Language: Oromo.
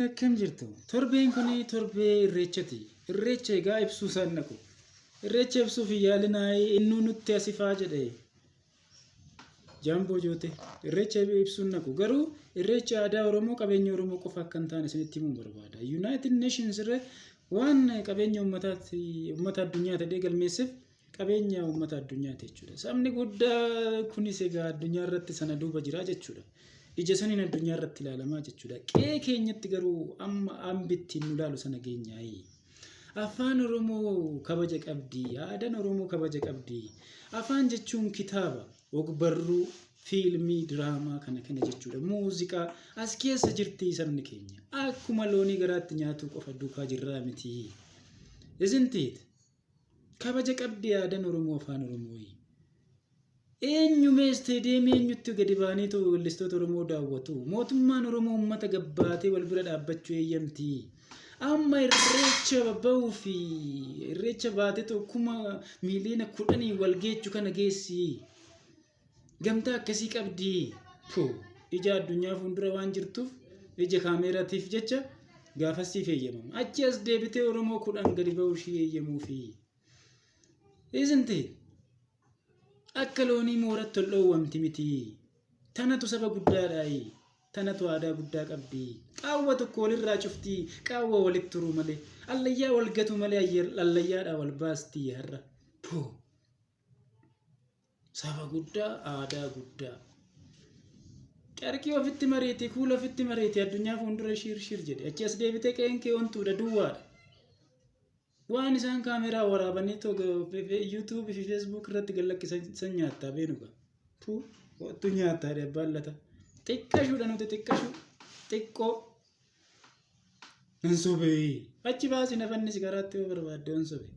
Akkam jirtu? Torbeen kun torbee irreechati. Irreecha egaa ibsuu isaan naqu. Irreecha ibsuuf hin yaalinaa innuu nutti asifaa jedhe. Jaamboo joote. Irreecha ibsuun naqu. Garuu irreechi aadaa Oromoo qabeenya Oromoo qofa akka hin taane isinitti himuu barbaada. United Nations irra waan qabeenya uummataati uummata addunyaa ta'ee galmeesseef qabeenya uummata addunyaati jechuudha. Sabni guddaa kunis egaa addunyaa irratti sana duuba jira jechuudha. Ija saniin addunyaa irratti ilaalamaa jechuudha. Qe'ee keenyatti garuu amma ambi ittiin nu ilaalu sana geenyaayi. Afaan Oromoo kabaja qabdi. Aadaan Oromoo kabaja qabdi. Afaan jechuun kitaaba, ogbarruu, fiilmii, diraamaa kana kana jechuudha. Muuziqaa as keessa jirti sabni keenya. Akkuma loonii garaatti nyaatuu qofa duukaa jirraa miti. Isn't it? Kabaja qabdi aadan Oromoo afaan Oromooyi. Eenyu mee isteediyeemii eenyutti gadi ba'aniitu weellistoota Oromoo daawwatu? Mootummaan Oromoo uummata gabbaatee wal bira dhaabbachuu eeyyamti. Amma irreecha bahuu fi irreecha baatetu 10,000,000 wal geechu kana geessi. Gamtaa akkasii qabdi. Pu ija addunyaa fuuldura waan jirtuuf ija kaameeraatiif jecha gaafas siif eeyyamama. Achi as deebitee Oromoo 10 gadi ba'uu ishii eeyyamuufi. Isn't it? Akka loonii mooratti ol dhoowwamti miti. Tanatu saba guddaadhaayi. Tanatu aadaa guddaa qabdi. Qaawwa tokko walirraa cufti. Qaawwa walitti turuu malee. Allayyaa wal gatu malee allayyaadhaa wal baasti har'a. Puu. Saba guddaa, aadaa guddaa. Carqii ofitti mariiti, kuula ofitti mariiti, addunyaa fuuldura shiir shiir jedhe. Achi as deebitee qe'een kee ontuudha, duwwaadha. Waan isaan kaameeraa waraabanii YouTube fi Facebook irratti gad lakkisan san nyaattaa beenuga. Tuu wattu nyaattaa abbaan lata. Xiqqashuudha nuti xiqqashuu. Xiqqoo. Hin sobee. Achi baasi nafannis karaatti yoo barbaadde hin sobee.